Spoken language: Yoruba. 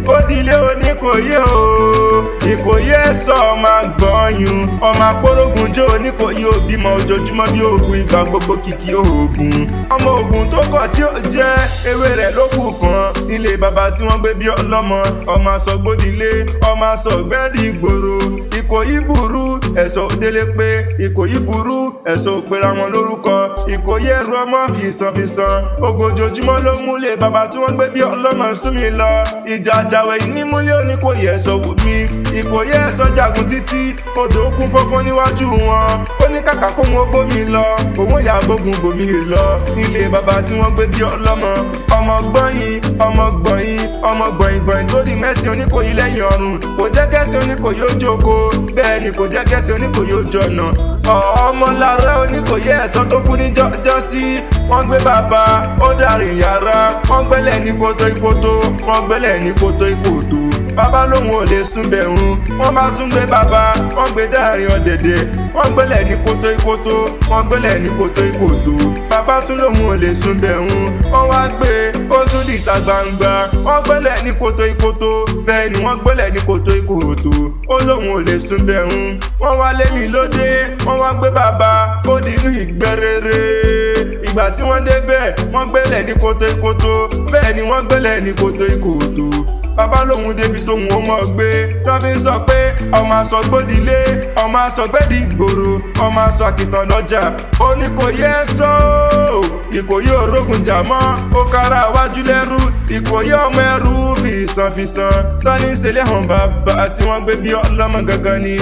Ó dilé Oníkòyí o. Ìkòyí ẹ̀sọ́ ọmọ àgbọ̀nyún, ọmọ akpórógun jó. Oníkòyí òbímọ ojoojúmọ́ bí oògùn ìgbà gbogbo, kìkì oògùn. Ọmọ oògùn tó kọ̀ tí ó jẹ́ ewé rẹ̀ ló kù kan nílé bàbá tí wọ́n gbé bí ọlọ́mọ. Ọmọ asọ̀gbódilé, ọmọ asọ̀gbẹ́dì ìgboro. Ìkòyí burú, ẹ̀sọ́ délé pé Ìkòyí burú, ẹ̀sọ́ òpera wọn lórúkọ. Ìkòyí ẹrù ọmọ fìsànfìsàn, ogojoojúmọ́ ló múlé bàbá tí wọ́n gbé bí ọlọ́mọ sún mi lọ. Ìjà àjàwẹ̀ yìí ní múlé Oníkòyí ẹ̀sọ́ wù mí. Ìkòyí ẹ̀sọ́ jagun títí, odò kún fọ́fọ́ níwájú wọn. Ó ní kàkà kó wọn gbómi lọ, òun yà gbógun gbòmí lọ nílé bàbá tí wọ́n gbé bí ọlọ́mọ. Ọmọ gbọ́yìn, ọmọ gbọ̀yìn, ọmọ gbọ̀yìn gbọ̀yìn tó di mẹ́sìn Oníkòyí lẹ́yìn ọ̀run. Kò jẹ́ kẹ́sìn Oníkòyí ó jókòó, bẹ́ẹ̀ ni kò jẹ́ kẹ́sìn Oníkòyí ó jọ̀nà. Ọmọ lára Oníkòyí ẹ̀sán tó kú ní jọ́sí, wọ́n gbé bàbá ó dàrí yàrá, wọ́n gbẹ́lẹ̀ ní kótó ìkótó, wọ́n gbẹ́lẹ̀ ní kótó ìkótó. Bàbá lòun ò lè sún bẹ̀rùn, wọ́n bá tún gbé bàbá, wọ́n gbé dáàrin ọ̀dẹ̀dẹ̀, wọ́n gbẹ́lẹ̀ ní kótó ìkótó, wọ́n gbẹ́lẹ̀ ní kótó ìkótó. Bàbá tún lòun ò lè sún bẹ̀rùn, wọ́n wá gbé ó tún dìta gbangba, wọ́n gbẹ́lẹ̀ ní kótó ìkótó, bẹ́ẹ̀ ni wọ́n gbẹ́lẹ̀ ní kótó ìkótó. Ó lòun ò lè sún bẹ̀rùn, wọ́n wá lé mi lóde, wọ́n wá gbé bàbá ó dínú ìgbẹ́rẹ́rẹ́. Ìgbà tí wọ́n débẹ̀, wọ́n gbẹ́lẹ̀ ní kótó ìkótó, bẹ́ẹ̀ ni wọ́n gbẹ́lẹ̀ ní kótó ìkótó. Bàbá lòun débi tóun ó mọ̀ gbé lọ́ fi sọ pé ọmọ asọ̀gbódilé, ọmọ asọ̀gbẹ́dì gbòòrò, ọmọ asọ àkìtàn lọ́jà. Ó ní kò yẹ sọ ọ́ Ìkòyí òrógùn jà mọ́, ó kára wájú lẹ́rú. Ìkòyí ọmọ ẹrú fìsànfìsàn sani ìṣẹ̀lẹ̀ hàn bàbá tí wọ́n gbé bí ọlọ́mọ gangan ni.